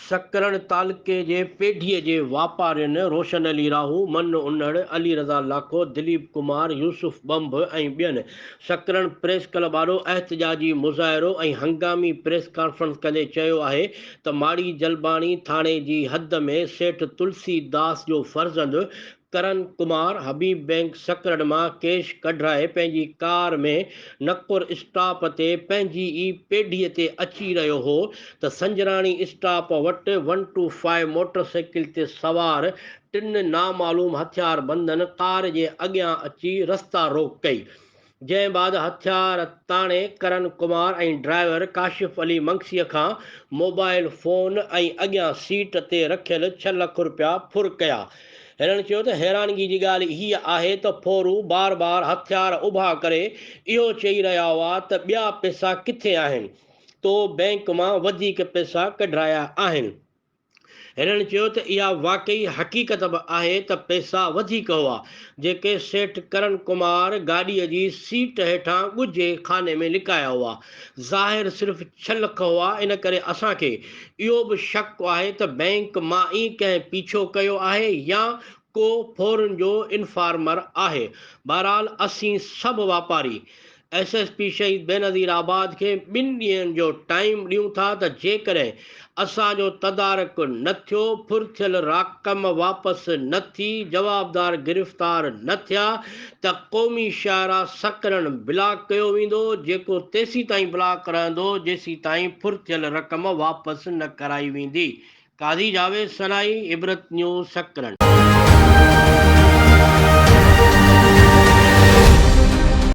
سڪرنڊ تعلقي جي پيڍيء جي واپارين روشن علي راهو، من انڙ، علي رضا لاکو، دليپ ڪمار، يوسف ٻنڀ ۽ ٻين سڪرنڊ پريس ڪلب آڏو احتجاجي مظاهرو ۽ هنگامي پريس ڪانفرنس ڪندي چيو آهي ته ماڙي جلباڻي ٿاڻي جي حد ۾ سيٺ تلسي داس جو فرزند ڪرن ڪمار حبيب بئنڪ سڪرنڊ مان ڪيش ڪڍرائي پنهنجي ڪار ۾ نقر اسٽاپ تي پنهنجي ئي پيڍيء تي اچي رهيو هو ته سنجراڻي اسٽاپ وٽ one two five motor cycle تي سوار ٽن نامعلوم هٿياربندن ڪار جي اڳيان اچي رستا روڪ ڪئي. جنهن بعد هٿيار تاڻي ڪرن ڪمار ۽ ڊرائيور ڪاشف علي منگسيء کان موبائل فون ۽ اڳيان سيٽ تي رکيل ڇهه لک رپيا ڦر ڪيا. هنن چيو ته حيرانگي جي ڳالهه هيء آهي ته ڦورو بار بار هٿيار اڀا ڪري اهو چئي رهيا هئا ته ٻيا پئسا ڪٿي آهن، تو بئنڪ مان وڌيڪ پئسا ڪڍرايا آهن. هنن چيو ته اها واقعي حقيقت به آهي ته پئسا وڌيڪ هئا، جيڪي سيٺ ڪرن ڪمار گاڏيء جي سيٽ هيٺان ڳجهي خاني ۾ لڪايا هئا. ظاهر صرف ڇهه لک هئا، ان ڪري اسان کي اهو به شڪ آهي ته بئنڪ مان ئي ڪنهن پيڇو ڪيو آهي يا ڪو ڦورن جو انفارمر آهي. بهرحال اسين سڀ واپاري ايس ايس پي شهيد بينظير آباد کي ٻن ڏينهن جو ٽائيم ڏيون ٿا ته جيڪڏهن اسان جو تدارڪ نه ٿيو، ڦر ٿيل رقم واپس نه ٿي، جوابدار گرفتار نه ٿيا ته قومي شاهراهه سڪرنڊ بلاڪ ڪيو ويندو، جيڪو تيسيتائين بلاڪ رهندو جيسيتائين ڦر ٿيل رقم واپس نه ڪرائي ويندي. قاضي جاويد سنائي، عبرت نيوز، سڪرنڊ.